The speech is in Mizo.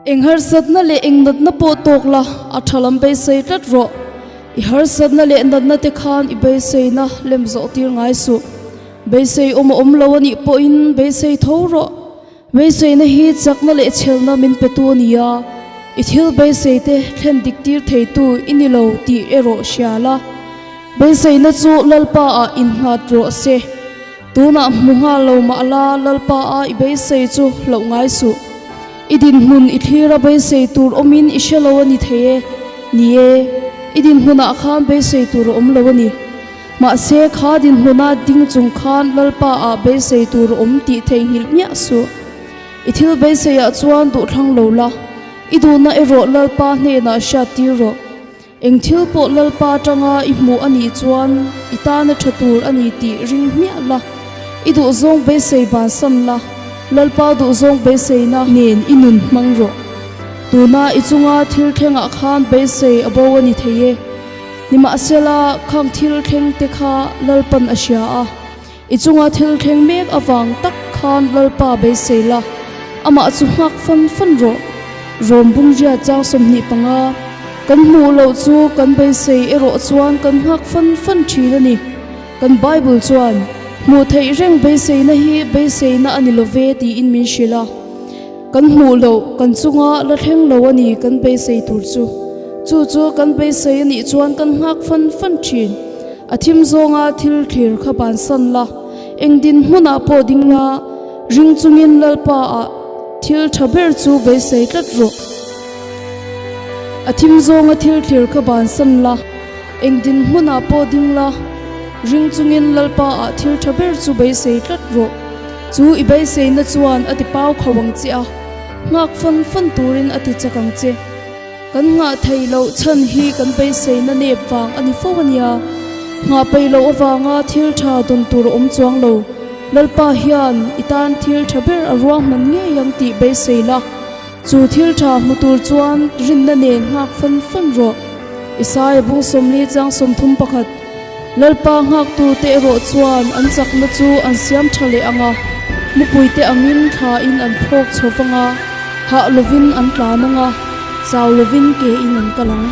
Eng harsatna leh eng natna pawh tawk la, a tha lam beisei tlat rawh. I harsatna leh natna te khan i beiseina lem zawh tir ngai suh. Beisei awm a awm lo a nih pawhin beisei tho rawh. Beiseina hi chakna leh chhelna min petu a ni a, i thil beisei te thlen dik tir theitu i ni lo tih erawh hria la. Beiseina chu Lalpa ah innghat rawh se. Tunah hmu nghal lo mah la Lalpa a i beisei chu hlauh ngai suh. I dinhmun i thlir a beisei tur awmin i hre lo a ni thei e. Ni e, i dinhmunah khan beisei tur a awm lo a ni. Mahse kha dinhmuna ding chung khan Lalpa ah beisei tur a awm tih theihnghilh miah suh. I thil beiseiah chuan duhthlang lo la, i duhna erawh Lalpa hnenah hriattir rawh. Eng thil pawh Lalpa atanga i hmuh a nih chuan i tana tha tur a ni tih ring hmiah la, i duhzawng beisei bansan la, Lalpa duhzawng beiseina nen i nun hmang rawh. Tuna i chunga thil thlengah khan beisei a bo a ni thei e. Nimahsela, khang thil thleng te kha Lalpan a hria a, i chunga thil thleng mek avang tak khan Lalpa beisei la, amah chu nghak fan fan rawh. Rawm bungria chang 25, Kan hmuh loh chu kan beisei erawh chuan kan nghak fan fan thin a ni. Kan Bible chuan, Hmuh theih reng beiseina hi beiseina a ni lo ve tiin min hrilh a. Kan hmuh loh, kan chunga la thleng lo a ni kan beisei tur chu. Chu chu kan beisei a nih chuan kan nghak fan fan thin. A thim zawnga thil thlir kha bansan la, eng dinhmunah pawh ding la, ring chungin Lalpa ah thil tha ber chu beisei tlat rawh. A thim zawnga thil thlir kha bansan la, eng dinhmunah pawh ding la, ring chungin Lalpa ah thil tha ber chu beisei tlat rawh. Chu i beiseina chuan a ti pau kho ang che a, nghak fan fan turin a ti chak ang che. Kan nghah theih loh chhan hi kan beiseina nep vang a ni fo a nia. Nghah peih loh avanga thil tha dawn tur a awm chuang lo. Lalpa hian i tan thil tha ber a ruahman ngei ang tih beisei la. Chu thil tha hmu tur chuan rinna nen nghak fan fan rawh. Isaia bung 40 chang 31. Lalpa nghaktute erawh chuan an chakna chu an siam tha leh ang a, mupuite angin thlain an thlawk chho vang a, hah lovin an tlan ang a, chau lovin kein an kal ang.